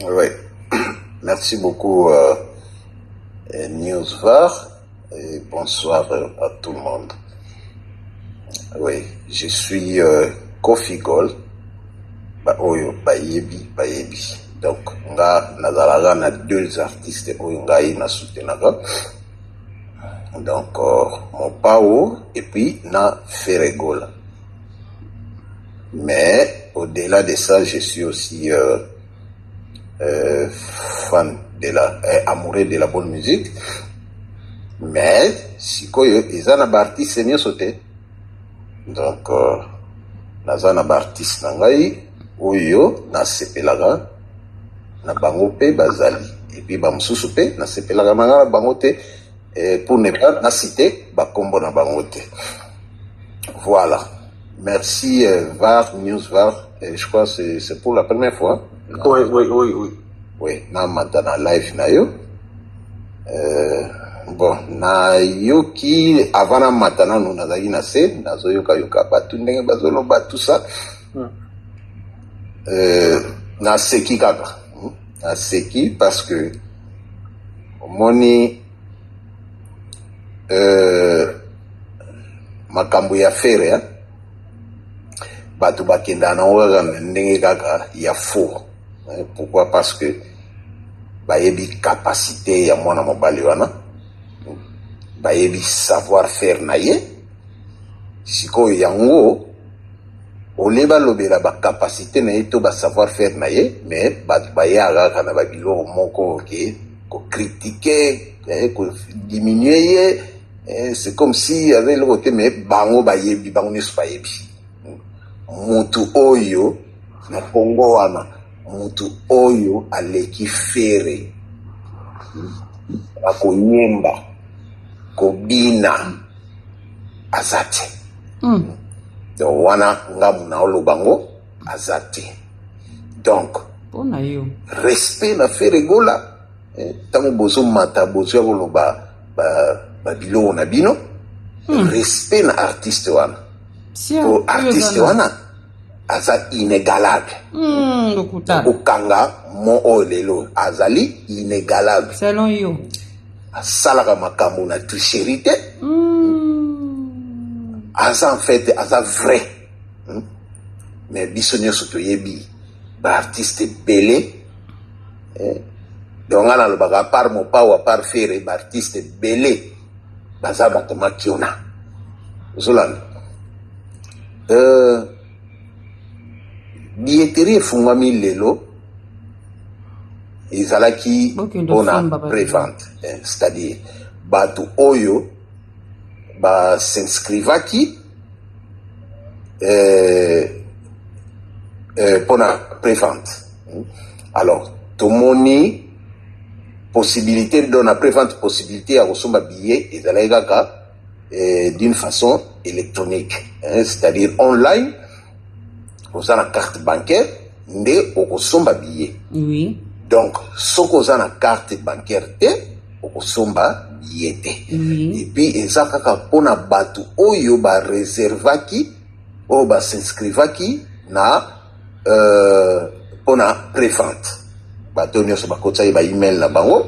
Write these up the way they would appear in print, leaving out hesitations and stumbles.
Oui. Merci beaucoup, News VAR, et bonsoir à tout le monde. Oui, je suis Kofi Gold, ba oyo bayebi bayebi. Donc nga nazalaka na deux artistes oyo ngai na soutenaka. Donc Mopao et puis na Ferre Gola. Mais au-delà de ça, je suis aussi fan de la amoureux de la bonne musique. Mais sikoyo eza na baartiste nyonso te. Donc naza na baartiste na ngai oyo nasepelaka na bango mpe bazali, et puis bamosusu mpe nasepelaka na ngai na bango te, pour ne pas na citer bakombo na bango te. Voilà, merci. VAR News VAR, je crois que c'est pour la première fois. Oui. Oui, namata na live na yo. Bon, nayoki avant namata nanu, nazalaki na se, nazoyokayoka bato ndenge bazoloba, tout ça. Naseki kaka. Naseki parce que omoni makambo ya Ferre, hein? Bato bakendaka nango kaka na ndenge kaka ya faux. Pourquoi? Parce que bayebi capacité ya mwana mobali wana, bayebi savoir faire na ye. Sikoyo yango olie balobela bacapacité na ye to basavoir faire na ye, mais bato bayaka kaka na babiloko moko ke kocritiquer, kodiminuer ye. C'est comme si aza eloko te. Mais bango bayebi, bango nyonso bayebi mutu oyo na Kongo wana, mutu oyo aleki Ferre akoyemba, kobina, aza te. Donc wana ngamu na oloba ngo aza te. Donc mpo na yo. Respect na Ferre Gola. Ntango bozomata, bozoya koloba babiloko na bino, respect na artiste wana. Po artiste wana aza inégalable. Lokuta. Kokanga mo oyo lelo azali inégalable. Selon yo. Asalaka makambo na tricherie te. Aza, en fait, aza vrai. Mais biso nyonso toyebi baartiste ebele, eh. Donc nga nalobaka, à part Mopao, à part Ferre, baartiste ebele baza bato makiona. Ozolanda, billetterie efungwami lelo, ezalaki Bokende mpona osomba bato. prévente, c'est-à-dire bato oyo bas'inscrivaki mpona prévente. Alors tomoni possibilité, donc na prévente, possibilité ya kosomba billet ezalaki kaka d'une façon électronique, hein, c'est-à-dire online. Oza na carte bancaire nde okosomba billet. Donc soki oza na carte bancaire te, okosomba billet te. Et puis eza kaka mpona bato oyo bareservaki, oyo bas'inscrivaki na mpona prévente. Bato nyonso bakotisaki baemail na bango,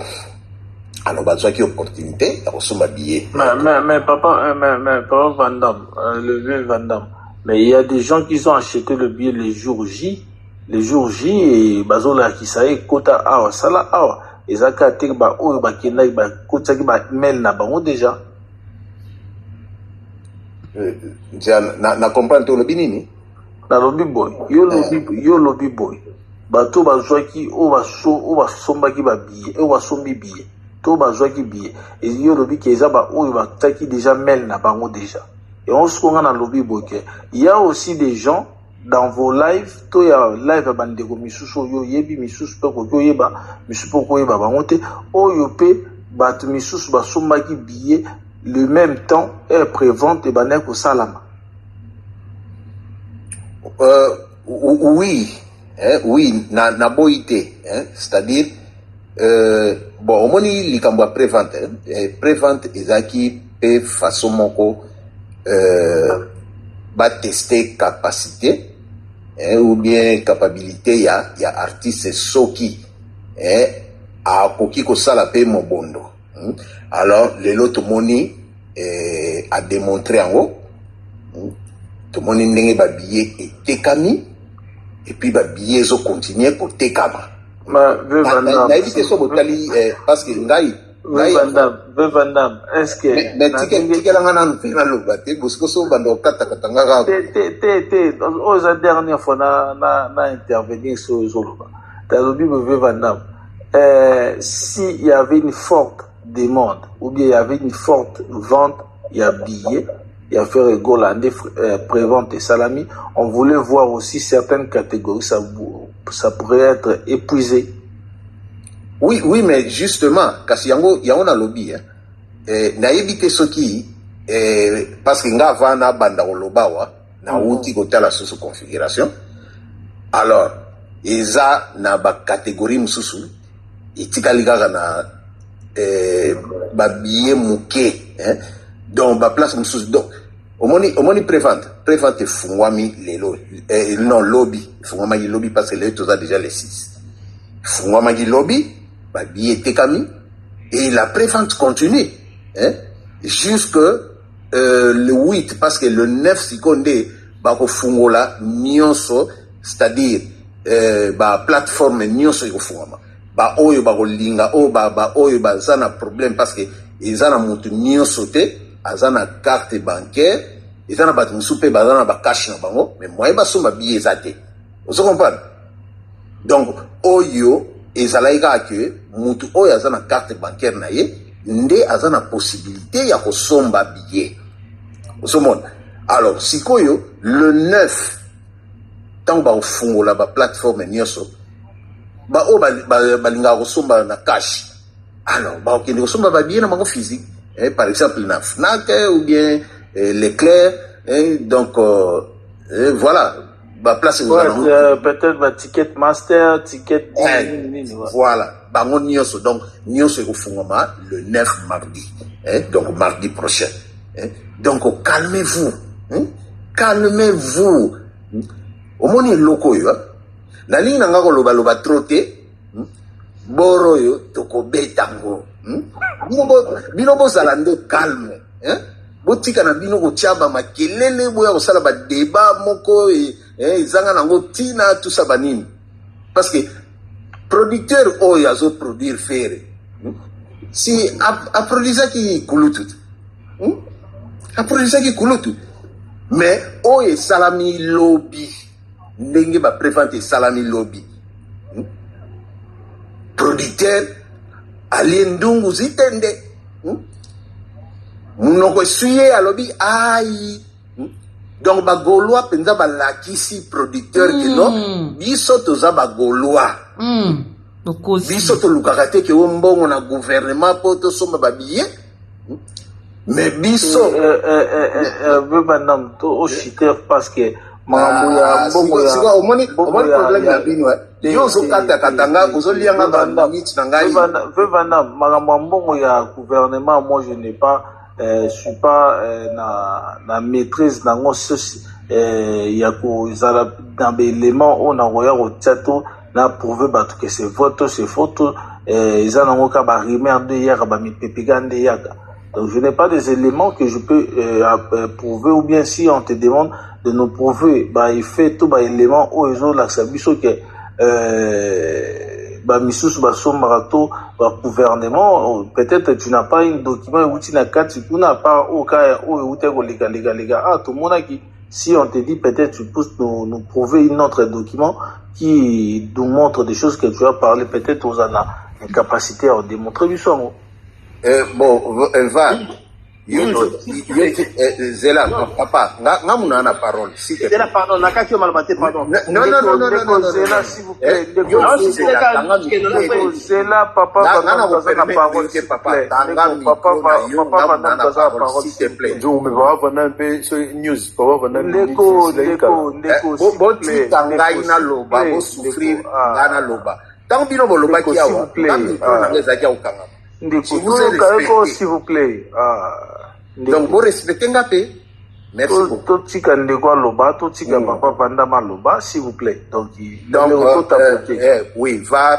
alors bazwaki opportunité ya kosomba billet. Mais papa, mais papa Van Damme, le vieux Van Damme, mais il y a des gens qui ont acheté le billet les jours J, les jours J, et bazolakisa ye kota awa, sala awa. Ezaka te ba oyo bakendaki bakotisaki ba mail na bango déjà. Nzia, na comprendre te, olobi nini? Nalobi boye, yo lobi boye, bato bazwaki oyo basombaki babillet, oyo basombi billet to bazwaki billet, yo olobi ke eza baoyo batiaki déjà mail na bango déjà. Yango sikoyo nga nalobi boye ke il y a aussi des gens dans vos lives to ya live ya bandeko misusu oyo oyebi, misusu mpe okoki oyeba, misusu mpe okoyeba bango te, oyo mpe bato misusu basombaki billet le même temps heure prévente ebandaki kosalama. Oui, hein, oui, naboyi te, hein, c'est-à-dire bon, omoni likambo ya prévente, hein, prévente ezalaki mpe façon moko bateste capacité, hein, ou bien capacité ya artiste soki Eh, akoki kosala pe mobondo. Alors lelo tomoni eh, a démontrer yango. Tomoni ndenge ba billets etekami et puis ba billets ezo continuer kotekama. Nayebi te so botali eh, parce que ngai Vevandam, est-ce que mais tikela nga nanu mpe naloba te bosiko so obanda kokatakata nga kaka te te te te oyo eza dernière fois na na na intervenir so ozoloba talobi Vevandam, si il y avait une forte demande ou bien il y avait une forte vente ya billet ya Ferre Gola nde prévente esalami, on voulait voir aussi certaines catégories, ça pourrait être épuisé. Oui, mais justement, kasi yango yango nalobi, hein. Nayebi te soki parce que nga avant nabanda koloba awa, nauti kotala susu configuration. Alors eza na bacatégorie mosusu etikali kaka na babillet moke, hein? Donc baplace mosusu, donc omoni prévente efungwami lelo, non, lobi efungwamaki lobi, parce que lelo toza déjà le 6. Efungwamaki lobi, babillet etekami et la prévente continue, hein, jusque le 8, parce que le 9 sikoyo nde bakofungola nyonso, c'est-à-dire baplateforme nyonso ekofungwama. Baoyo bakolinga oyo baoyo baza na problème, parce que eza na motu nyonso te aza na carte bancaire, eza na bato mosusu mpe baza na bacash na bango, mais moyen basomba billet eza te. Ozo comprendre? Donc oyo ezalaki kaka ke mutu oyo aza na carte bancaire na ye nde aza na possibilité ya kosomba billet. Ozomona? Alors sikoyo le 9, ntango bakofungola baplateforme nyonso, baoyo balingaka kosomba na cash, alors bakokende kosomba babillet na bango physique, eh, par exemple na Fnac ou bien Leclerc, eh, donc voilà baplace. Ouais, peut-être ba ticket master, ticket nini. Voilà, bango nyonso. Donc nyonso ekofungwama le 9, mardi, eh, donc mardi prochain, eh. Donc calmez-vous, hein? Calmez-vous. Omoni eloko oyo, nalingi na nga kolobaloba trop te. Boro oyo tokobeta yango. Bino bozala nde calme, hein? Botika na bino kotia bamakelele, boya kosala badébat moko ezanga nango ntina, tusa banini, parce que producteur oyo azoproduire Ferre, si aproduisaki kulutu te, Aproduisaki kulutu, mais oyo esalami lobi, ndenge baprévente esalami lobi, Producteur alie ndungu zitende, Munoko eswi ye, alobi ai. Donc bagaulois mpenza balakisi producteur ke non, biso toza bagaulois. Biso tolukaka te ke o mbongo na gouvernement mpo tosomba babillet, mais biso Bebandam to oshiter, parce que makambo ya mbongo ya Omoni problème na bino, yo ozokatakata nga, ozolianga baminute na ngai. Vevandam, makambo ya mbongo ya gouvernement, moi je n'ai pas suis pas na maîtrise nango sosi ya kozala na baélément oyo nakoya kotia to na prouver bato que c'est vrai to c'est faux to eza nango kaka barumeur nde eyaka, bamipepeka nde eyaka. Donc je n'ai pas des éléments que je peux prouver, ou bien si on te demande de nous prouver baeffet to baélément oyo ezolakisa biso ke bamisusu basombaka to bagouvernement, peut-être tu n'as pas un document euti na kati kuna, à part oyo kaka oyo euti kolekalekaleka. Ah, tomonaki. Si on te dit peut-être tu peux nous prouver un autre document qui nous montre des choses que tu as parlé, peut-être oza na incapacité ya kodémontrer biso yango. Bon, va yo, zela papa, nga muna na parole, s'il te plaît. Zela, pardon, nakati yo maloba te, pardon. Non, non, non, non, non, non. Zela, s'il vous plaît. Ndeko zela, papa aza na parole, s'il te plaît. Papa, papa aza na parole, s'il te plaît. Donc mais papa vanda mpe so news, papa vanda. Ndeko, ndeko, ndeko. Botika ngai naloba, bosouffrir ngai naloba. Ntango bino bolobaki awa, nga micro na ngai ezalaki ya kokangama. Ndeko, toyoka, s'il vous plaît. Donc borespecte nga mpe. Merci beaucoup. Totika ndeko aloba, totika papa Vandama aloba, s'il vous plaît. Donc donc oui, var.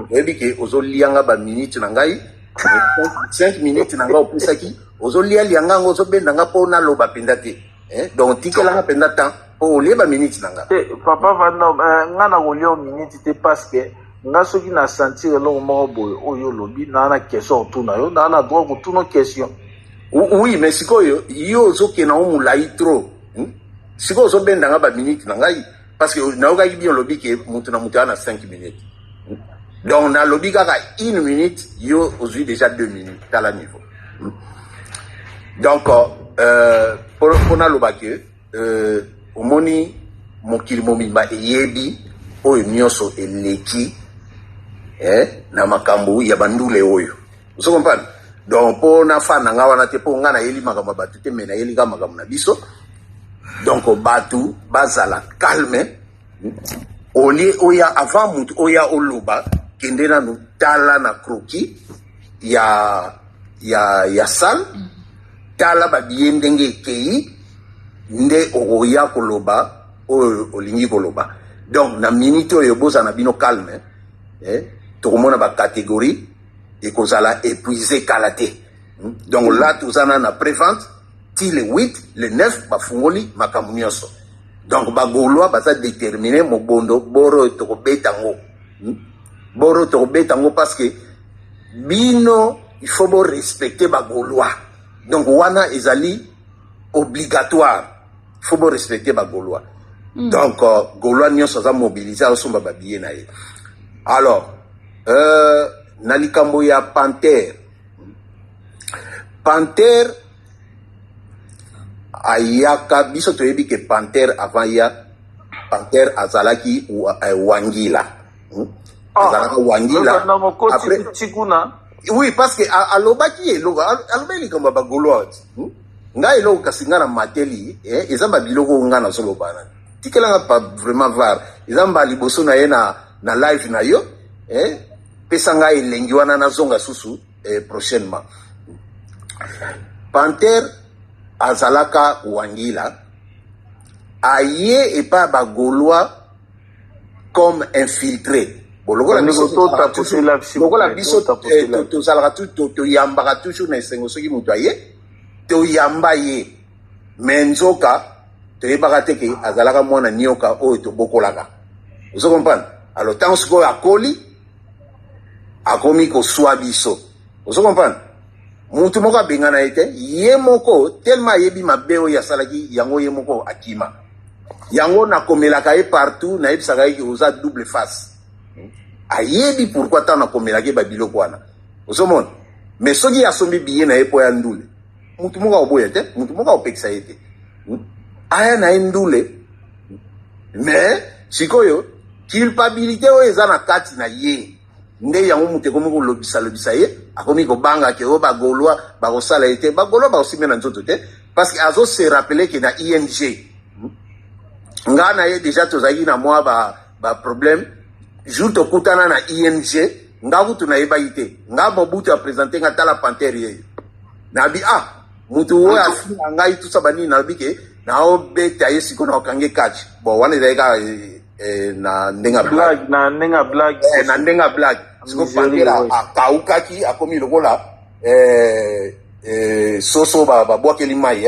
Oyebi ke ozolia nga baminute na ngai, 5 minutes na ngai opesaki, ozolia lia nga yango, ozobenda nga mpo naloba mpenza te. Donc tikelanga mpenza temps mpo olie baminute na nga. Te, papa Vandam, nga na kolia minute te, parce que nga soki na sentir eloko moko boye oyo olobi, naa na question otuna yo, naa na droit kotuna question. Oui, mais sikoyo yo ozokende yango molai trop, Sikoyo ozobenda nga baminute na ngai, parce que nayokaki bien olobi ke moto na moto aya na 5 minutes. Donc nalobi kaka une minute, yo ozwi déjà 2 minutes, tala niveau. Donc mpo naloba ke omoni mokili mobimba eyebi oyo nyonso eleki na makambo ya bandule oyo, ozo comprendre. Donc mpo nafanda nga wana te, mpo nga nayeli makambo ya bato te, me nayeli kaka makambo na biso. Donc bato bazala calme. Olie oya avant mutu oya oloba, kende nanu tala na croquis ya salle, tala babillet ndenge ekei, nde okoya koloba oyo olingi koloba. Donc na minute oyo bozala na bino calme, tokomona bacatégorie ekozala épuisé kala te. Donc là toza na prévente ti le 8, le 9 bafungoli makambo nyonso. Donc bagaulois baza déterminé, mobondo boro oyo tokobeta yango. Boro oyo tokobeta yango, parce que bino il faut borespecte bagaulois. Donc wana ezali obligatoire, il faut borespecte bagaulois. Donc gaulois nyonso aza mobilisé, azosomba babillet na ye. Alors na likambo ya Panthère, Panthère ayaka, biso toyebi ke Panthère avant ya Panthère azalaki Wangila. Azalaka Wangila. Après kuna. Oui, parce que alobaki eloko, alobaki likambo ya bagaulois. Ngai eloko kasi ngai na mateli, eza babiloko oyo ngai nazoloba na tikelanga pa vraiment var eza mbala liboso na ye na live na yo. Pesa ngai elengi wana, nazonga susu prochainement. Panthère azalaka Wangila, aye epai ya bagaulois comme infiltré. Bon, lokola biso tozalaka, toyambaka toujours na esengo, soki moto aye toyamba ye, me nzoka toyebaka te ke azalaka mwana nioka oyo tobokolaka, ozo comprendre. Alors ntango sikoyo akoli, akomi koswa biso, ozo comprendre. Mutu moko abengana ye te, ye moko tellement ayebi mabe oyo asalaki yango, ye moko akima yango. Nakomelaka ye partout, nayebisaka ye ke oza double face. Ayebi pourquoi ntango nakomelaki ye babiloko wana, ozomona. Mais soki asombi billet na ye mpo ya ndule, mutu moko akoboya te, mutu moko akopekisa ye te. Aya na ye ndule. Mais sikoyo culpabilité oyo eza na kati na ye nde yango moto ekomi kolobisalobisa ye, akomi kobanga ke oyo bagaulois bakosala ye te. Bagaulois bakosimbe na nzoto te, parce que azose rappeler ke na ING nga na ye déjà tozalaki na mwa baproblème ba jour tokutana na ING. Nga kutu nayebaki te, nga Mobutu aprésente nga, tala Panthère yeyo. Nabi ah, mutu oyo afinga ngai tusa banini, nalobi ke naobeta ye sikoyo, na okange catch. Bon, wana ezali kaka na ndenge ya blague, na ndenge ya blague. Na ndenge ya blague. Sikoyo Panthère akaukaki, akomi lokola soso babwakeli mai.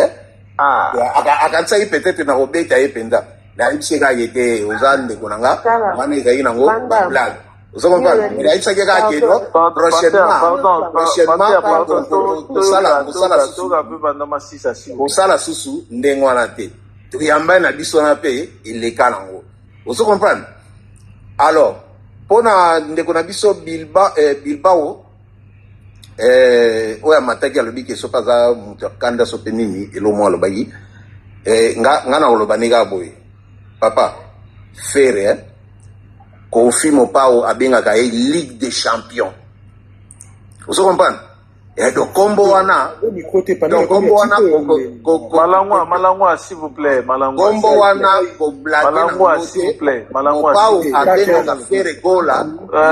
Akanisaki peut-être na kobeta ye mpenza. Nayebisi kaka ye te, oza ndeko na nga, wana ezalaki nango bablague, ozo comprendre. Nayebisaki kaka ke no, prochainement, prochainement kosala susu ndenge wana te. Toyamba na biso wana mpe eleka nango, ozo comprendre. Alors mpona ndeko na biso Bilbao oyo amataki, alobi ke soki aza moto ya kanda so mpe nini, eloko alobaki, nga na koloba nde kaka boye: papa Ferre, Kofi Mopao abengaka ye Ligue des champions, ozo comprendre. Donc kombo wana, donc kombo wana Malangwa, Malangwa, s'il vous plaît, Malangwa. Kombo wana koblaguer Malangwa, s'il vous plaît, Malangwa. Mopao abengaka Ferre Gola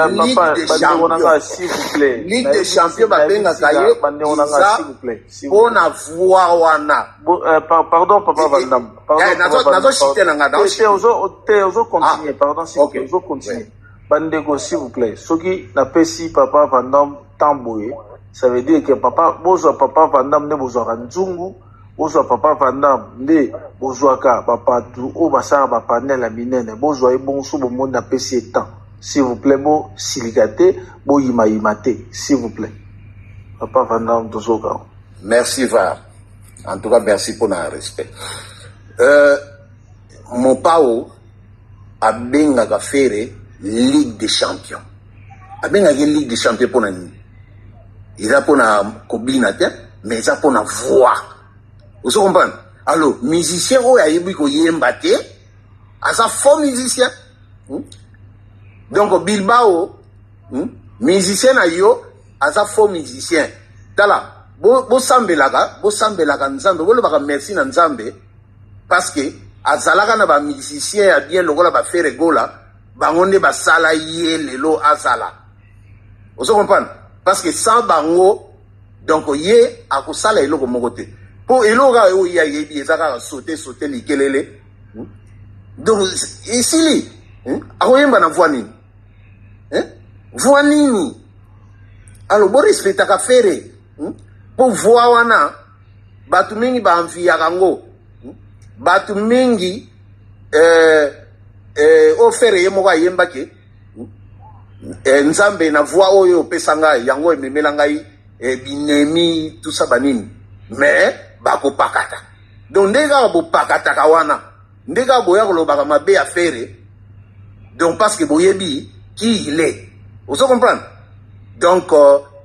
Ligue des champions. S'il vous plaît. Ligue des champions babengaka ye eza mpona voix wana. Pardon, papa Vandam. Nazochite na nga. Te, ozo continuer, pardon, s'il vous plaît, ozo continuer. Bandeko, s'il vous plaît, soki napesi papa Vandam temps boye, ça veut dire que papa bozwa papa Vandam nde bozwaka nzungu, bozwa papa Vandam nde bozwaka bapatu oyo basalaka bapanel ya minene, bozwa ye bongo. So bomoni napesi ye temps, s'il vous plaît, bosilika te, boyimayima te, s'il vous plaît. Papa Vandam, tozoka. Merci Var, en tout cas merci mpona respect. Mopao abengaka Ferre Ligue des champions. Abengaki Ligue des champions mpona nini? Eza mpona kobina te, mais eza mpona voix. Ozo comprendre? Alors musicien oyo ayebi koyemba te aza faux musicien, Donc Bilbao, Musicien na yo aza faux musicien. Tala, bosambelaka, bosambelaka Nzambe, bolobaka merci na Nzambe, parce que azalaka na bamusicien ya bien lokola baFerre Gola. Bango nde basala ye lelo azala. Ozo comprendre? Parce que sans bango, donc ye akosala eloko moko te, mpo eloko kaka oyo ye ayebi eza kaka saute saute, likelele, Donc esili, Akoyemba na voix nini, hein? Voix nini? Alors borespectaka Ferre, Mpo voix wana bato mingi baenviaka yango, Bato mingi oyo Ferre ye moko ayembaki, Nzambe na voix oyo opesa ngai yango ememela ngai binemi tusa banini, mais bakopakata. Donc ndenge kaka bopakataka wana, nde kaka boya kolobaka mabe ya Ferre, donc parce que boyebi qui il est. Ozo comprendre? Donc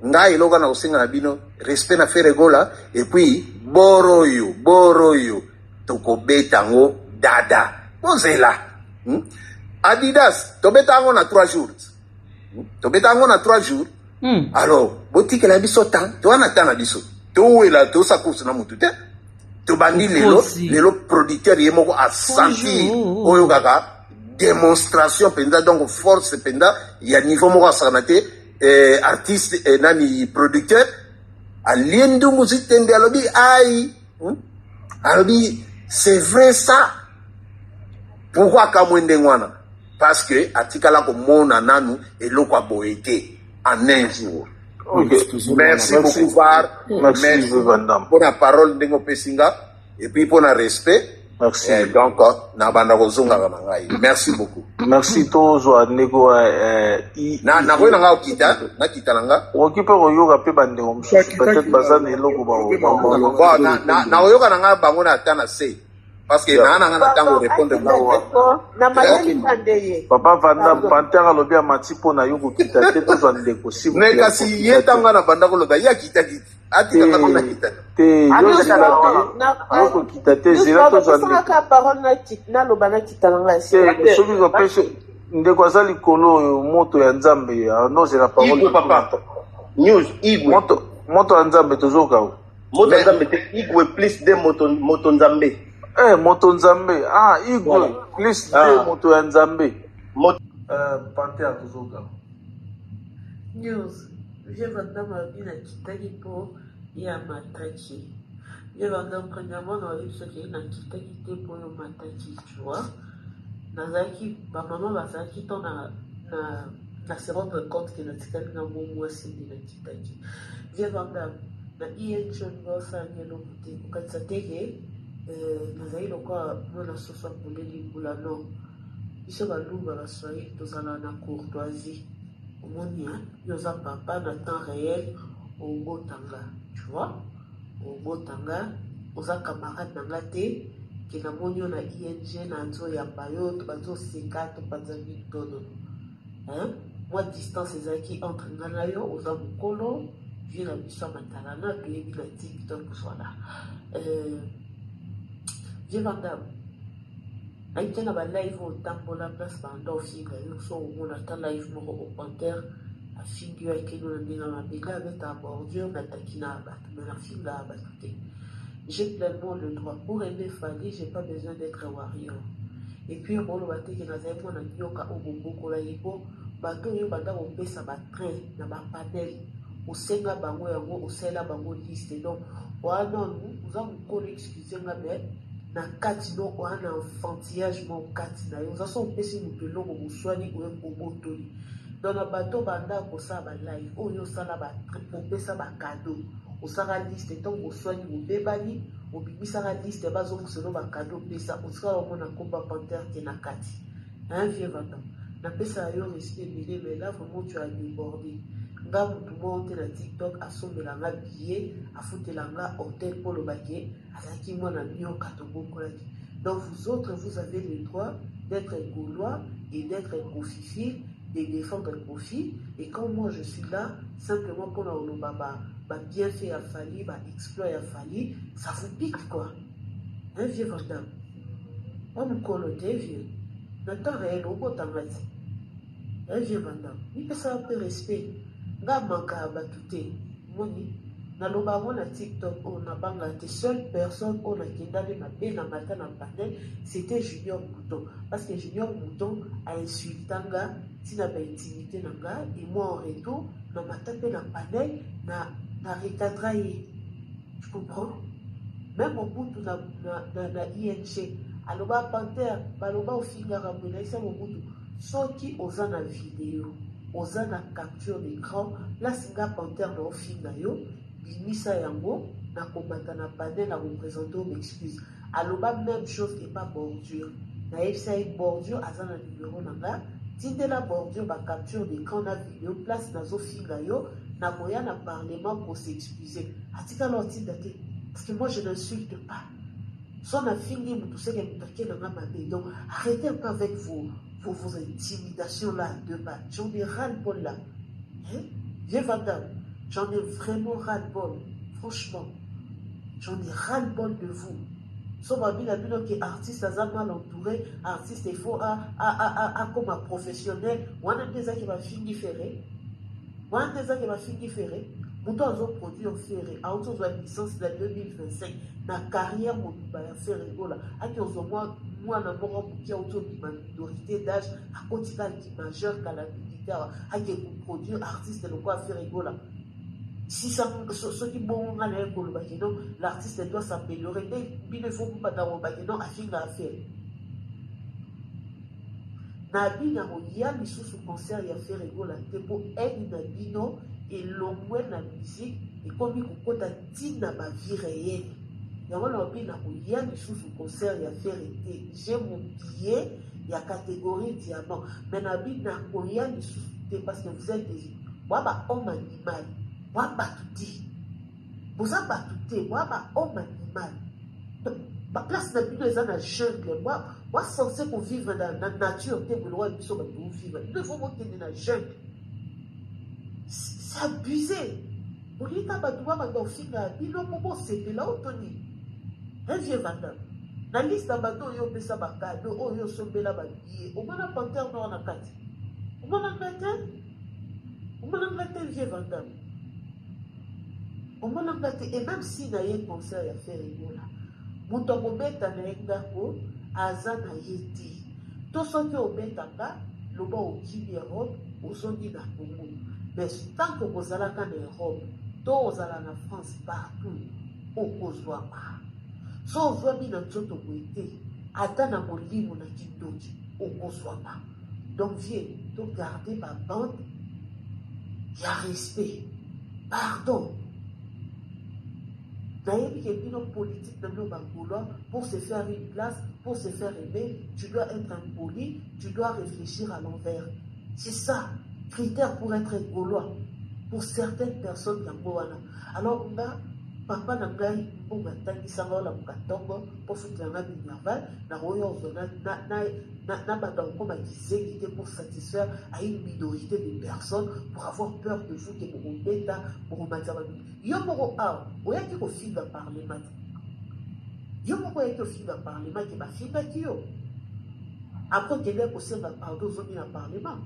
ngai eloko na kosenga na bino, respect na Ferre Gola. Et puis boro oyo, boro oyo tokobeta yango dada, bozela, Adidas tobeta yango na 3 jours, Tobeta yango na 3 jours. Alors botikela biso temps, toza na temps na biso, towela, tosa course na mutu te. Tobandi lelo. Okosi. Lelo producteur ye moko asentir Bonjour. oyo kaka démonstration mpenza, donc force mpenza ya niveau moko asakana te. Artiste, nani, producteur alie ndungu zitende, alobi ai, Alobi c'est vrai ça. Pourquoi akamwe ndenge wana? Parce que atikala komona nanu eloko ya boye te en un jour. Merci. Merci beaucoup Var. Merci, merci Vandam. mpona parole ndenge opesi nga et puis mpona respect. Merci. Donc na banda kozongaka na ngai. Merci beaucoup. Merci. Tozwa ndeko Na nakoki na nga okita, nakita na nga. Okoki mpe koyoka mpe bandeko mosusu, peut-être baza na eloko. Bon, nakoyoka na nga bango na ata na se, parce que naa na nga na ntango répondre. Na mayeli nde ye. Papa Vandam, pantere alobi amati mpo na yo, kokita te. Tozwa ndeko, s'il vous Mais plaît. kasi ye ntango nga na banda koloba, ye akitaki, atikaka mpe nakita. Te, yo zela te, yo kokita te, zela tozwa ndeko. Napesaka parole, naloba, nakita na ngai. Te, soki kopesi ndeko aza likolo oyo, moto ya Nzambe anozela parole. Igwe, papa news, Igwe. Moto, moto ya Nzambe, tozoka o. Moto ya Nzambe te, Igwe plus de moto, moto Nzambe. Moto Nzambe, ah, Igwe. Voilà. Plus Ah. de moto ya Nzambe. Moto. Pantere, tozoka. News, vieux Vandam alobi nakitaki mpo ye amataki. Vieux Vandam, premièrement na biso okei, nakitaki te mpo yo mataki, tu vois. Nazalaki, bamama bazalaki ntan na se rendre compte ke natikali na mo mwasi nde nakitaki. Vieux Vandam, na ing olinga osalaki eloko te, kokanisa te ke nazali lokola mwana soso akoleli mbula. Non, biso Baluba, Baswahili, tozala na courtoisie. Omoni, yo oza papa na temps réel, obotanga, tu vois, obotanga, oza camarade na nga te ke namoni yo na ing na nzoyamba yo, to bazoseka, topanza mintono, hein? Mwa distance ezalaki entre nga na yo, oza mokolo, vieux na biso ya matalana, toyebi na TikTok. Voilà. Vieux Vandam, nayebi te na balive oyo otambola, place banda ofinga yo, so omona ata live moko o pantere afingi yo, akeli na ndenge ya mabe. Ngai abetaka bordure, nataki na bato, mais nafingaka bato te. J'ai pleinement le droit pour aimer Fally, j'ai pas besoin d'être warrior. Et puis okoloba te ke nazali mwana nyoka oyo bobokola ye, mpo bato oyo banda kopesa batrain na bapanel, osenga bango yango, osalela bango liste. Donc wana oza mokolo, excuse nga, mais Na kati no oa na enfantillage moko kati na yo oza soki opesi mutu eloko boswani oye obotoli donc na bato banda kosala ba live oyo osala ba opesa ba cadeau osaka liste ntango boswani bobebani obimisaka liste bazongiselo ba cadeau opesa otikala omona komba panthère te na kati. Hein vieux Vanda, napesaka yo respect ebele mais là vraiment tu as deborde. Nga mutu moko te na TikTok asombela nga billet, afutela nga hotel po oloba ke azalaki mwana nioka tobokolaki. Donc vous autres vous avez le droit d'etre gaulois et d'etre koffiphile, de defendre Koffi et quand moi je suis là simplement pona koloba ba ba bienfaits ya Fally, ba exploits ya Fally, ça vous pique quoi. Hein vieux Vandam? Wa mukolo te vieux. Na temps reel obota nga ti. Hein vieux Vandam, mipesaka pe respect. Nga mankaka batu te. Omoni? Naloba yango na TikTok oyo nabangaka te. Seule personne oyo nakenda nde mabe na mata na panel, c'etait Junior Mouton. Parce que Junior Mouton a insulta nga ti na ba intimite na nga et moi en retour na mata pe na panel na na recadra ye. Tu comprends? Meme Mobutu na, na, na, na ING aloba Panthère baloba ofingaka boye nayebisa Mobutu soki oza na video oza na capture d'écran place nga Panthère na ofinga yo bimisa yango na komata na panel na kopresente yo m'excuse aloba meme chose epa bordure nayebisa ye bordure aza na numero na nga tindela bordure ba capture d'écran na video place nazofinga yo nakoya na parlement ko s'excuser atikala otinda te parce que moi je n'insulte pas so nafingi mutu seke mutu ake na nga mabe. Donc arrêtez un peu avec vos intimidations là de bas. J'en ai ras le bol là, hein? Vieux Van Damme, j'en ai vraiment ras le bol, franchement j'en ai ras le bol de vous. So babi na bino ke artiste aza mal entouré, artiste il faut akoma professionnel wana nde ezaki bafingi Ferre, wana nde ezaki bafingi Ferre. Moto azoproduire Ferre auti ozwa licence na 2025 na carrière mobimba ya Ferre Gola, aki ozwa mwa mwana moko moke auti obima minorité d'âge, akoti kaka majeur kala mingi te awa, ake koproduire artiste lokola Ferre Gola. Si ça, soki bongo nga naye koloba ke non, l'artiste doit s'améliorer, nde bino il faut bobanda koloba ke non, afinga affaire na bino akoya lisusu concert ya Ferre Gola te, mpo haine na bino elongwe na musique ekomi kokota ntina ba vie réelle. Yango na bino akoya lisusu concert ya Ferre te. J'ai mon billet ya catégorie diamant, mais na bino akoya lisusu te parce que vous êtes des boa ba homme animal, boa bato te, boza bato te, boa ba homme animal. Baplace na bino eza na jungle, boa censé kovivre na nature te. Boloko ya biso bato bovivre, bino ifo bokende na jungle. C'est abusé. Bolinga bato babanda kofinga bino mpo bosepela otoni. Un vieux Vandam, na liste ya bato oyo opesa bacadeau, oyo osombela babillet, omona Panthère Noir na kati? Omona nga te, omona nga te, vieux Vandam, omona nga te. Et même si na ye concert ya Ferre Gola, moto akobeta na ye ngako aza na ye te. To soki obetanga, loba okimi Europe, ozongi na Congo. Mais tant que kozalaka na Europe to ozala na France, partout okozwama. So ozwami na nzoto boye te, ata na molimo na kindoki okozwama. Donc vieux, to garder ba bande ya respect, pardon. Nayebi ke bino politique na bino bagaulois, pour se faire une place, pour se faire aimer, tu dois être impoli, tu dois réfléchir à l'envers. C'est ça critère pour être gaulois pour certaines personnes. Yango wana. Alors nga, papa na ngai mbongo atangisanga, olamuka ntongo mpo futela nga minerval, nakoya ozwa na bato akokoma kizengi te pour satisfaire à une minorité de personnes, pour avoir peur de vous ke bokobeta, bokomatisa bato. Yo moko awa oyaki kofinga parlement te, yo moko oyaki kofinga parlement ke bafingaki yo, après okendaki kosenga pardon, ozongi na parlement.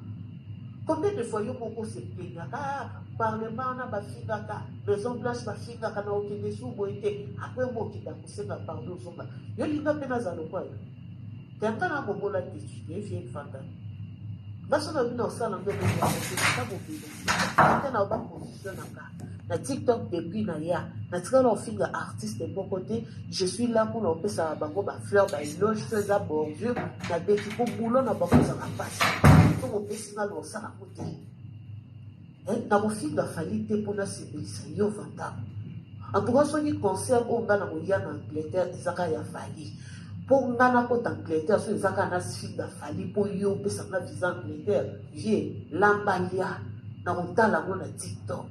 Combien de fois yo moko oseplaignaka parlement wana bafingaka, Maison Blanche bafingaka, na okende su boye te, après mo okenda kosenga pardon, ozonga. Yo linga mpe nazala lokwa yo te, anga na mobola te. Vieux Fanda, nga so na bino osala nde ata mobili te na baposition na nga. Na TikTok depuis na ya natikala kofinga artiste moko te. Je suis là mpona kopesaka bango ba fleur, ba éloge. So eza bordure, nabeti po boulot na bango ezaka mpasi. So bopesi nga losala ngo te. Nakofinga Fally te mpo nasepelisa yo, Vandam. En tout cas, soki concert oyo nga na koya na Angleterre ezaka ya Fally, mpo nga nakota Angleterre, so eza kaka nafinga Fally mpo yo opesa nga visa Angleterre, ye lamba lia na kotala yango na TikTok,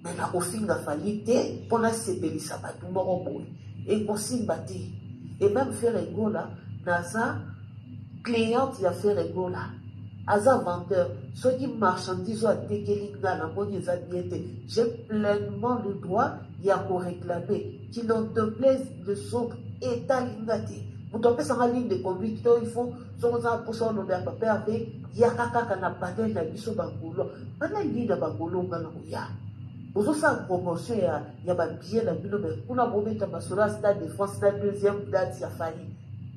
mais nakofinga Fally te mpo nasepelisa bato moko boye, ekosimba te. Et même Ferre Gola, naza cliente ya Ferre Gola, aza vendeur. Soki marchandise oyo atekeli nga namoni eza bien te, j'ai pleinement le droit ya koréclamer. Qu'il en déplaise les autres, etali nga te. Moto apesanga ligne de conduite to il faut soki oza mposa oloba ya papa Herve, yaka kaka na panel na biso bagaulois. Panel nini na bagaulois? Nga na koya, bozosala promotion ya babillet na bino, mais kuna bobeta masolo ya Stade de France na deuxième date ya Fally,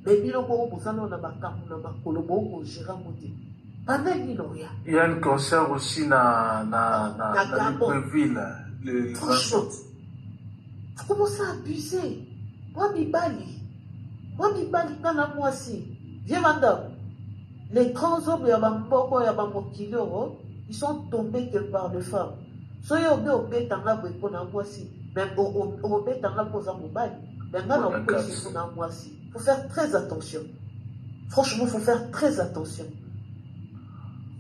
mais bino moko boza nano na makambo na makolo, bokogérer yango te. Panel nini oya? Il y a un concert aussi na na na Gabon. Libreville, le Franchement, 27. faut commencer à abuser. Mwa mibali, mwa mibali, nga na mwasi. Vieux Vandam, les grands hommes ya bamboko ya bamokili oyo, ils sont tombés que par les femmes. Soki obe obetanga boye mpo na mwasi, mais obetanga mpo oza mobali, mais nga na okwesi mpo na mwasi. Faut faire très attention, franchement, faut faire très attention.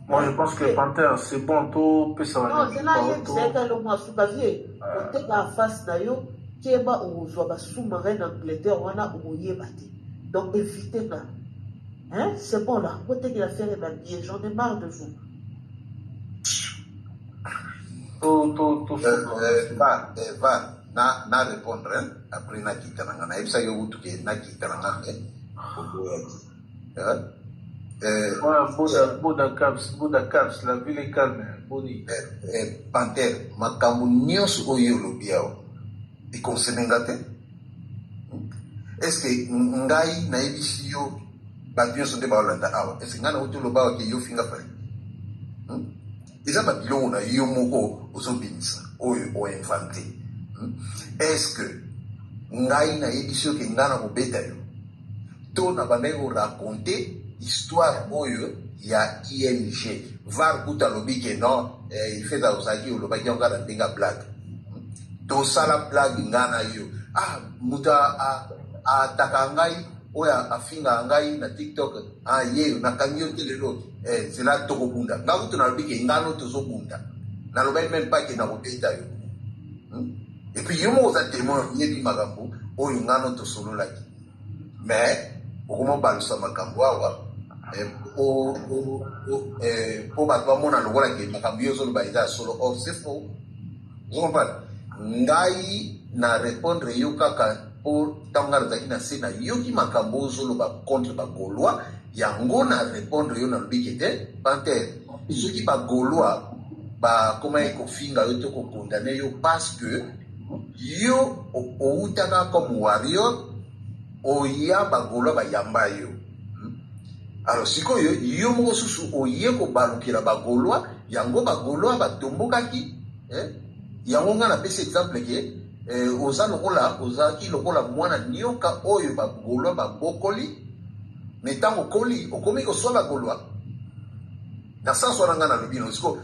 Moi, je pense que Panthère, c'est bon, tout peut ça. Non, zela, yebisa ye kaka eloko asuka. Vieux, oteka face na yo, keba, okozwa basous-marin na Angleterre wana, okoyeba te. Donc évite nga, hein. C'est bon là, botekela Ferre babillet, j'en ai marre de vous. To Va na répondre, hein? Après nakita na nga, nayebisaki yo kutu ke nakita na nga, mais oboyaki, hein? Ouais, Boda, Boda Caps, Boda Caps, la ville est calme. Boni. Panthère, makambo nyonso oyo olobi awa econcerne nga te. Est ce que ngai nayebisi yo? Bato nyonso nde baolanda awa. Est ce que ngai nauti oloba awa ke yo finga Fally? Eza babiloko na yo moko ozobimisa oyo oinvente. Est ce que ngai nayebisi yo ke ngai na kobeta yo to na bandaki koraconter histoire oyo ya ING VAR? Kuta alobi ke non, ifeza ozalaki olobaki yango kaka na ndenge ya blague. Tosala blague nga na yo. Ah, moto aataka ngai oyo afingaka ngai na TikTok, ah, ye nakangi yo te lelo, nzela tokobunda. Nga kutu nalobi ke ngano tozobunda, nalobaki même pas ke nakobeta yo. Et puis yo moko oza témoin, oyebi makambo oyo ngano tosololaki, mais okoma obalusa makambo awa po bato bamona lokola ke makambo yo ozoloba eza ya solo. Or c'est faux, ozocomprendre. Ngai na répondre yo kaka mpo ntango ngai nazalaki na se, nayoki makambo ozoloba contre bagaulois, yango na répondre yo. Nalobi ke te, Panthère, soki bagaulois bakomaki kofinga yo to kocondamner yo parce que yo outaka comme warrior, oya bagaulois bayamba yo. Alors sikoyo yo moko susu oye kobalukela bagaulois, yango bagaulois batombokaki, eh? Yango ngai napesi exemple ke oza lokola, ozalaki lokola mwana nioka oyo bagaulois babokoli, mais ntango okoli, okomi koswa bagaulois. Na sens wana ngai nalobi no siko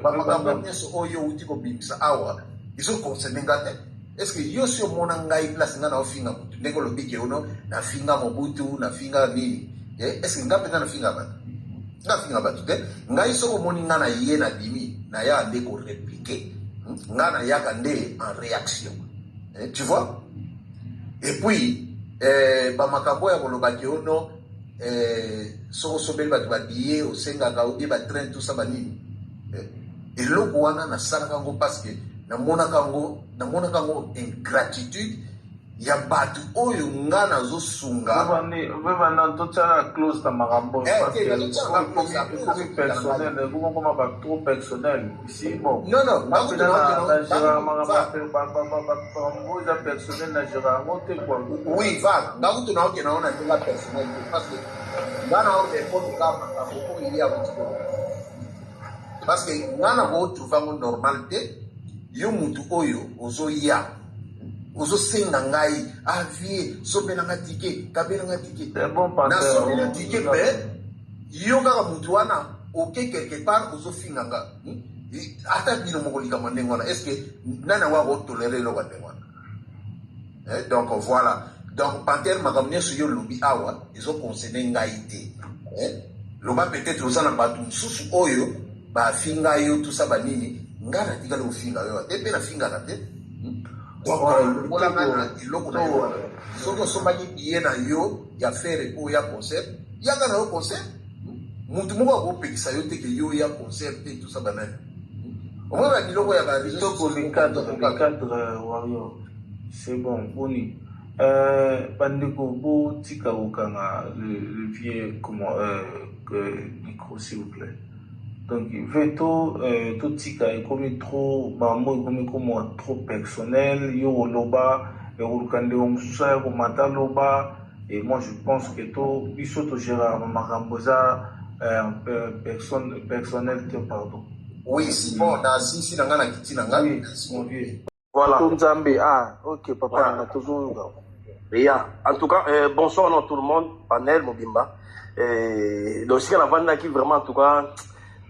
bamakambo nyonso oyo outi kobimisa awa ezoconcerne nga te. Est ce que yo si omona ngai place ngai naofinga motu ndenge olobi ke ono nafinga Mobutu, nafinga nini? Est ce que ngai mpenza nafinga bato? Nga finga bato te. Ngai soki omoni ngai na ye nabimi, nayaka nde korépliquer, ngai nayaka nde en réaction, tu vois. Et puis bamakambo ya kolobaki ono soki osobeli bato babillet, osengaka obie batrain, tout ça, banini, eloko wana nasalaka yango parce que namonaka yango ingratitude ya bato oyo nga nazosunga. Vevanda, totiala clause na makambo ekomi personnel, ekokoma ba trop personnel ici. Bon, Non, non. Nagéraka makambo eza personnel, nagéra yango te quoi. Oui, va nga kutu naokende yango na ndenge personnel te, parce que nga na orépondre kaka makambo oyo ye awuti koloba, parce que nga na kotrouve yango normal te. Yo mutu oyo ozoya ozosenga ngai ah vie sombela nga ticket, kabela nga ticket. C'est bon panthère. Nasombeli yo ticket mais yo kaka mutu wana oke quelque part ozofinga nga. Ata bino moko likambo ya ndenge wana est ce que nani yango ako tolerer eloko ya ndenge wana? Eh, donc voilà. Donc Panthère makambo nyonso yo lobi awa ezo concerner ngai te. Eh, loba peut-être oza na bato mosusu oyo bafinga yo tout ça banini, ngai natikali kofinga yo te mpe nafingaka te. Donc longola ngai na eloko na yo wana. Soki osombaki billet na yo ya Ferre po oya concert, yaka na yo concert. Mutu moko akopekisa yo te ke yo oya concert te tout ça banani. Omoni ba biloko ya ba réseaux Kitoko sociaux le cadre, le kaka. cadre warrior. C'est bon, boni. Bandeko botika kokanga le vieux comment micro s'il vous plaît. Donc veto totika ekomi trop bango ekomi komwa trop personnel yo koloba ekoluka ndeko mosusu aya komata loba. Et moi je pense que to biso togéraka makambo eza personne personnel te, pardon. Oui, si bon, na sisi na ngai na kiti na ngai. Oui, mon vieux. Voilà. To Nzambe, ah ok papa nanga tozoyoka. Ya, en tout cas, bonsoir à tout le monde, panel mobimba. Donc sika navandaki vraiment, en tout cas,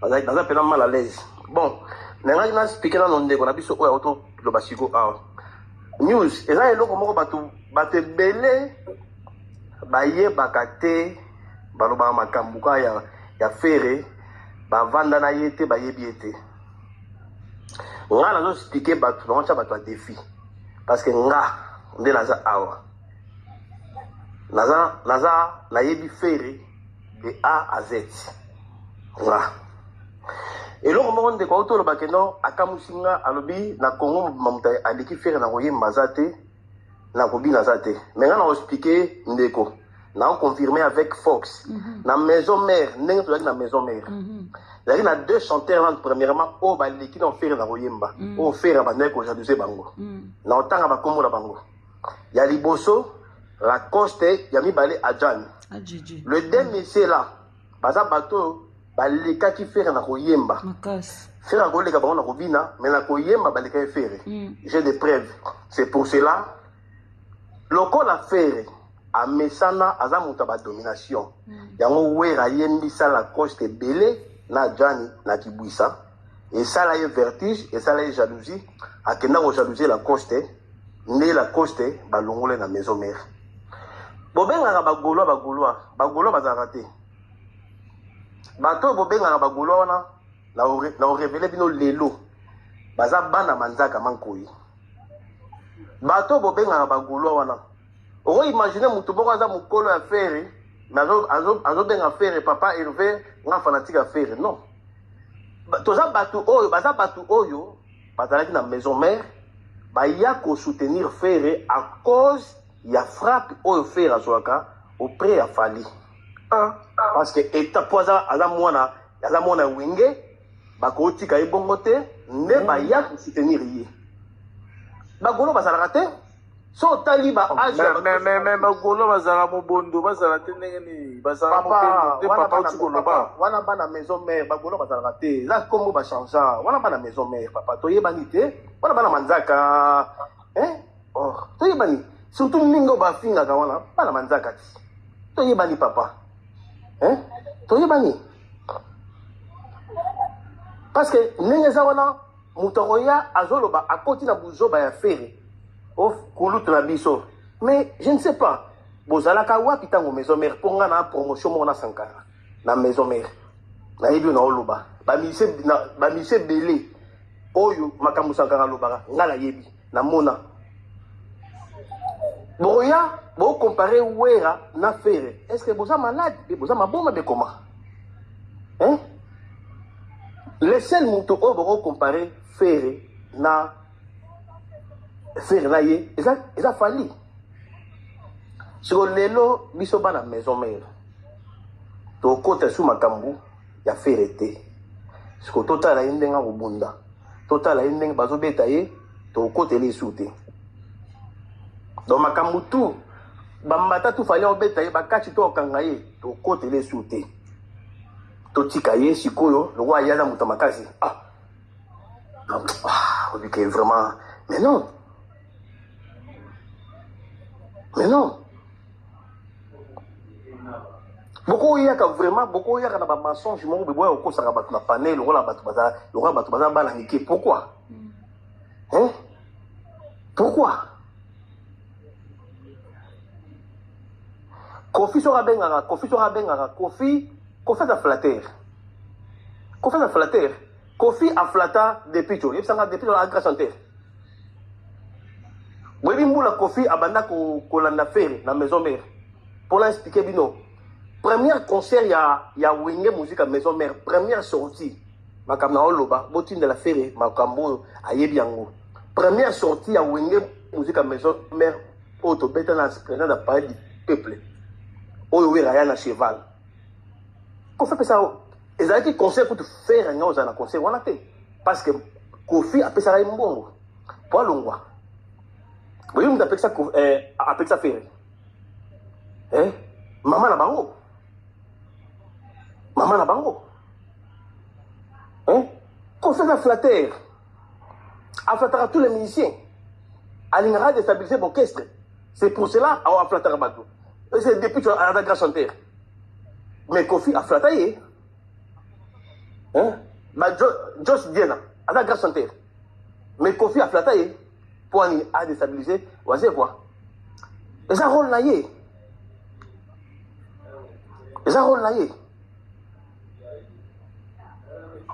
naza mpena mal à l'aise. Bon, nangaki na expliquer nano ndeko na biso oyo autoloba siko awa. News eza eloko moko bato ebele bayebaka te, balobaka makambo kaka ya Ferre, bavanda na ye te, bayebi ye te. Nga nazo expliquer bato, naotya bato ya défi parce que nga nde naza awa, naza nayebi Ferre de A à Z. Nga eloko moko ndeko auti olobake no akamusi nga, alobi na Congo mobimba moto aleki Ferre na koyemba aza te, na kobina aza te. Mais nga na koexpliquer ndeko, na confirmer avec Fox na Maison Mère, ndenge tozalaki na Maison Mère, ezalaki na deux chanteurs wana. Premièrement, oyo baleki na Ferre na koyemba, oyo Ferre abandaki kojalouser bango, na otanga bakombo na bango: ya liboso Lacoste, ya mibale Adjani. Adjiji. Le deux messieurs là baza bato oyo balekaki Ferre na koyemba. Makasi. Ferre akoleka bango na kobina, mais na koyemba balekaki Ferre. J'ai des preuves. C'est pour cela, lokola Ferre amesana, aza moto ya badomination yango, Wera ayembisa Lacoste ebele na Adjani na Kibwisa, esala ye vertige, esala ye jalousie, akenda kojalousie Lacoste, nde Lacoste balongole na Maison Mère. Bobengaka bagaulois, bagaulois, bagaulois bazalaka te. Bato oyo bobengaka bagaulois wana, na orévéler bino lelo, baza bana manzaka mankoyi. Bato oyo bobengaka bagaulois wana, okoimaginer motu moko aza mokolo ya Ferre, mais azobenga Ferre papa Hervé. Nga fanatique ya Ferre, non. Toza bato oyo baza bato oyo bazalaki na Maison Mère, baya kosoutenir Ferre à cause ya frappe oyo Ferre azwaka auprès ya Fally. Parce que eta po aza mwana Wenge, bakotika ye bongo te, nde baya kosoutenir ye. Bagaulois bazalaka te. So otali ba âge ya bato- Mais bagaulois bazala mobondo, bazala te ndenge nini? Bazala Papa, mobondo te. wana Papa, bana oti koloba. Papa, wana bana Maison Mère, bagaulois bazalaka te. Eza kombo bachangea. Wana bana Maison Mère, papa, toyebani te. Wana bana manzaka, hein? Oh, toyebani. Surtout mingi oyo bafingaka wana, bana manzaka ti, toyebani papa, hein? Toyebani parce que ndenge eza wana, moto akoya azoloba akoti na buzoba ya Ferre o kulutu na biso. Mais je ne sais pas bozalaka wapi ntango Maison Mère, mpo nga na promotion moko na Sankara na Maison Mère, nayebi oyo naoloba. Bamusiciens ebele oyo makambo Sankara alobaka, nga nayebi, namona. Bokoya bokocomparer Wera na Ferre, est ce que boza malade mpe boza maboma mpe koma, hein? Le seul moto oyo bokocomparer Ferre na Ferre na ye eza Fally. Siko lelo biso bana Maison Mère tokota su makambo ya Ferre te. Siko totala ye ndenge akobunda, totala ye ndenge bazobeta ye, tokotela esu te. Donc makambo tu bambata tu Fally obeta ye, bakati to okanga ye, tokotela esu te. Totika ye sikoyo lokola ye aza moto ya makasi. Ah. Ah. Obi ke vraiment, mais non, mais non, bokoyaka vraiment, bokoyaka na bamensonge moko boye, boya kokosaka bato na panel lokola bato baza, lokola bato baza bana mike. Pourquoi, hein? Pourquoi Kofi soki abengaka, Kofi soki abengaka, Kofi, Kofi aza flatteur, Kofi aza flatteur. Kofi aflata depuis to yebisanga, depuis to agra chanteur. Boyebi mbula Kofi abanda kolanda Ferre na Maison Mère. Mpona expliquer bino, première concert ya Wenge Musique ya Maison Mère, première sortie, makambo na oloba, botindela Ferre makambo oyo, ayebi yango. Première sortie ya Wenge Musique ya Maison Mère oyo tobeta na président ya Palais du Peuple, oyo Wera aya na cheval, Kofi apesa, ezalaki concert kutu Ferre nga ozala na concert wana te, parce que Kofi apesaka ye mbongo po alongwa. Boyebi moto apekisa, apekisa Ferre, eh? Mama na bango, mama na bango, eh? Kofi aza flatteur, aflataka tous les musiciens, alingaka déstabiliser orchestre. C'est pour cela awa aflataka bato. C'est depuis tu aza grand chanteur, mais Kofi aflata ye, hein? Ba Jos Diena aza grand chanteur, mais Kofi aflata ye mpo ani adéstabiliser waze quoi. Eza rôle na ye, eza rôle na ye.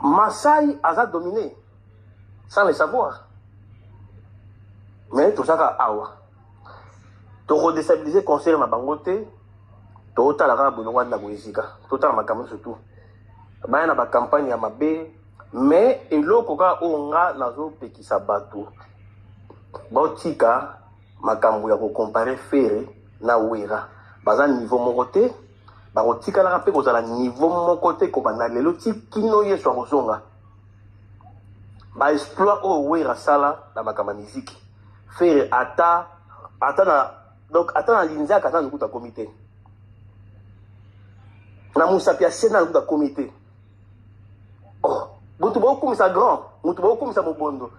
Masai aza dominé sans le savoir, mais tozaka awa, tokodéstabiliser concert na bango te. Totala kaka bolongo ya ndako esika totala makambo, surtout baya na bacampagne ya mabe. Mais eloko kaka oyo nga nazopekisa bato, baotika makambo ya kocomparer Ferre na Wera. Baza niveau moko te, bakotikalaka mpe kozala niveau moko te kobanda lelo ti kino Yesu akozonga. Baexploit oyo Wera asala na makambo ya miziki, Ferre ata na, donc ata na linzaka, ata na lokuta akomi te, na mosapi ya se na lokuta akomi te. Oh, moto bokumisa grand, moto bokumisa mobondo,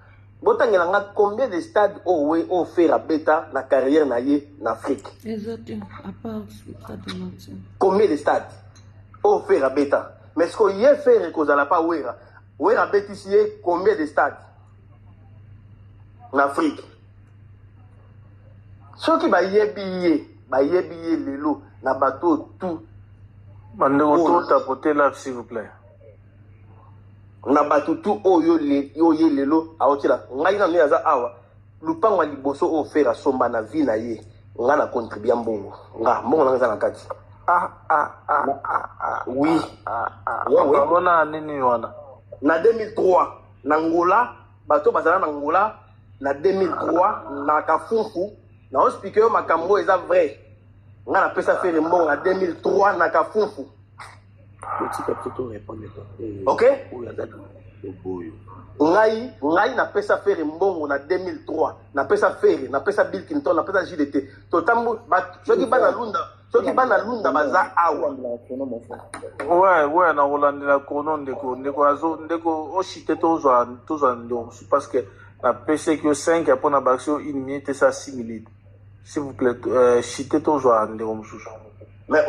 botangela nga combien de stade oyo we oyo Ferre abeta na carrière na ye na Afrique? Eza te, à part stade des Martyrs. Combien de stade oyo Ferre abeta? Mais ce que ye Ferre kozala pa Wera, Wera abetisi ye combien de stade na Afrique? Soki bayebi ye, bayebi ye lelo na bato oyo tout. Bandeko, Oyo. totapoter là, s'il vous plaît. Na bato tu oyo oyo ye lelo aotiela ngai nano, ye aza awa, lupango ya liboso oyo Ferre asomba na vie na ye, ngai na contribua mbongo, nga mbongo nanga eza na kati. Ah ah ah ah ah. Oui. Ah ah. Ouais. Bamona nini wana? Na 2003 na Ngola, bato bazala na Ngola na 2003 na Kafunfu, na oexpliquer yo makambo oyo eza vrai. Ngai napesa Ferre mbongo na 2003 na Kafunfu. Botika biso to répondre. Ok. Oyo aza oboyo. Ngai napesa Ferre mbongo na 2003, napesa Ferre, napesa Bill Clinton, napesa JDT. Totambu soki bana Lunda, soki bana Lunda baza awa. Ouais, na kolandela kono ndeko azo ndeko oshite, tozwa ndeko mosusu, parce que napesaki yo 5 mpo na bakisi yo une minute, esa 6 minutes. S'il vous plaît, chite, tozwa ndeko mosusu. Mais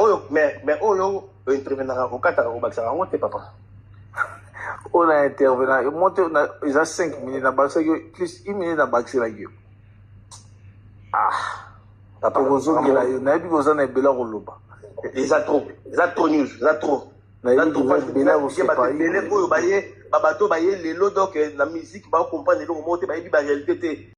oyo intervenaka, okataka, kobakisaka yango te, papa. Oyo na intervenant mo te, eza 5 minutes, nabakisaki yo plus une minute, nabakiselaki yo. Ah, papa. Tokozongela yo, nayebi koza na ebele ya koloba. Eza trop, eza trop news, eza trop. Nayebi Eza trop. koza ebele ya Bato kosepa. ebele oyo baye, babato baye lelo, donc na musique, bakocomprendre eloko moko te, bayebi baréalité te.